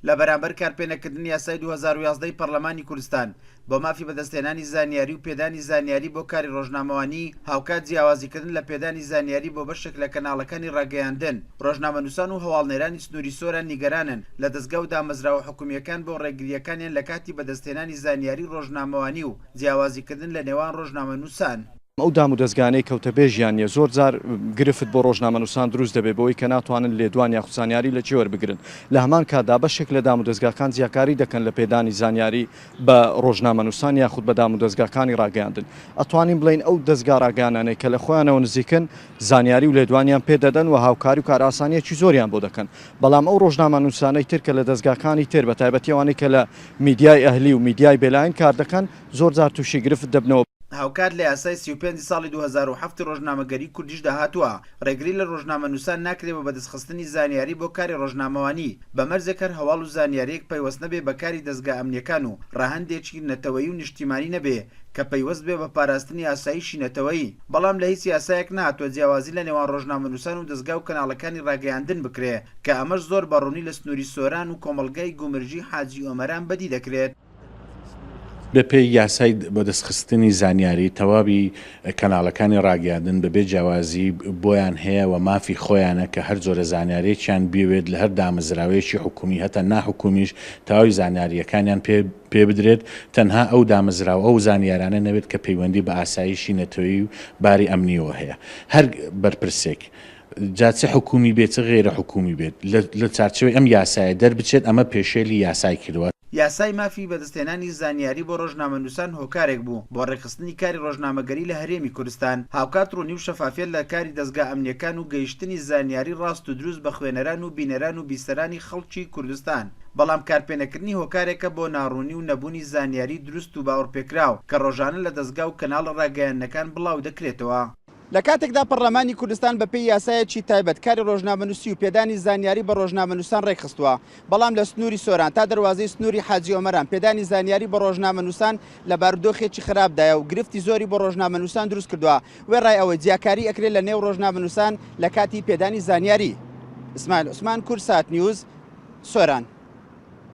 لە بەرامبەر کارپێنەکردنی یاسای 2011 ی پەڕلەمانی کوردستان بۆ مافی بەدەستهێنانی زانیاری و پێدانی زانیاری بۆ کاری ڕۆژنامەوانی، هاوکات جیاوازیکردن لە پێدانی زانیاری بۆ بەشێک لە کەناڵەکانی ڕاگەیاندن، ڕۆژنامەنووسان و هەواڵنێرانی سنووری سۆران نیگەرانن لە دەزگا و دامەزراوە حکومییەکان بۆ ڕێگرییەکانیان لە کاتی بەدەستهێنانی زانیاری ڕۆژنامەوانی و جیاوازیکردن لە نێوان ڕۆژنامەنووسان. ئەو دامودەزگانەی کە وتەبێژیان نییە زۆر جار گرفت بۆ ڕۆژنامەنووسان دروست دەبێت بەوەی کە ناتوانن لێدوان یاخود زانیاری لە کێ وەربگرن، لە هەمان کاتدا بەشێک لە دامودەزگاکان جیاکاری دەکەن لە پێدانی زانیاری بە ڕۆژنامەنووسان یاخود بە دامودەزگاکانی ڕاگەیاندن. ئەتوانین بڵێین ئەو دەزگا ڕاگەیانانەی کە لە خۆیانەوە نزیکن زانیاری و لێدوانیان پێ دەدەن و هاوکاری و کارئاسانییەکی زۆریان بۆ دەکەن، بەڵام ئەو ڕۆژنامەنووسانەی تر کە لە دەزگاکانی تر بە تایبەتی ئەوانەی کە لە میدیای ئەهلی و میدیای بێلایەن کار دەکەن زۆر جار تووشی گرفت دەبنەوە. هاوکات لە یاسای 35 ی ساڵی 2007 ی ڕۆژنامەگەری کوردیشدا هاتووە، ڕێگری لە ڕۆژنامەنووسان ناکرێ بە بەدەستخستنی زانیاری بۆ کاری ڕۆژنامەوانی، بە مەرجێک هەر هەواڵ و زانیارییەک پەیوەست نەبێ بە کاری دەزگا ئەمنییەکان و ڕەهەندێکی نەتەوەیی و نیشتیمانی نەبێ کە پەیوەست بێ بە پاراستنی ئاسایشی نەتەوەیی. بەڵام لە هیچ یاسایەک نەهاتووە جیاوازی لە نێوان ڕۆژنامەنووسان و دەزگا و کەناڵەکانی ڕاگەیاندن بکرێ، کە ئەمەش زۆر بە ڕوونی لە سنووری سۆران و کۆمەڵگای گومرگی حاجی ئۆمەران بەدی دەکرێت. بەپێی یاسای بەدەستخستنی زانیاری، تەواوی کەناڵەکانی ڕاگەیاندن بەبێ جیاوازی بۆیان هەیە و مافی خۆیانە کە هەر جۆرە زانیارییەکیان بیەوێت لە هەر دامەزراوەیەکی حکومی هەتا ناحکومیش تەواوی زانیارییەکانیان پێ پێ بدرێت، تەنها ئەو دامەزراوە و زانیارانە نەبێت کە پەیوەندی بە ئاسایشی نەتەوەیی و باری ئەمنییەوە هەیە. هەر بەرپرسێک جا چ حکومی بێت چ غەیرە حکومی بێت لە چارچێوەی ئەم یاسایە دەربچێت ئەمە پێشێلی یاسای کردوە. یاسای مافی بەدەستهێنانی زانیاری بۆ ڕۆژنامەنووسان هۆکارێک بوو بۆ ڕێکخستنی کاری ڕۆژنامەگەری لە هەرێمی کوردستان، هاوکات ڕوونی و شەفافیەت لە کاری دەزگا ئەمنییەکان و گەیشتنی زانیاری ڕاست و دروست بە خوێنەران و بینەران و بیسەرانی خەڵکی کوردستان، بەڵام کارپێنەکردنی هۆکارێکە بۆ ناڕوونی و نەبوونی زانیاری دروست و باوەڕپێکراو کە ڕۆژانە لە دەزگا و کەناڵە ڕاگەیاندنەکان بڵاودەکرێتەوە. لە کاتێکدا پەڕلەمانی کوردستان بە پێی یاسایەکی تایبەت کاری ڕۆژنامەنووسی و پێدانی زانیاری بە ڕۆژنامەنووسان ڕێکخستووە، بەڵام لە سنووری سۆران تا دەروازەی سنووری حاجی ئۆمەران پێدانی زانیاری بە ڕۆژنامەنووسان لە بارودۆخێکی خراپدایە و گرفتی زۆری بۆ ڕۆژنامەنووسان دروست کردووە، وێڕای ئەوەی جیاکاری ئەکرێت لە نێو ڕۆژنامەنووسان لە کاتی پێدانی زانیاری. ئیسماعیل عوسمان، کوردسات نیوز، سۆران.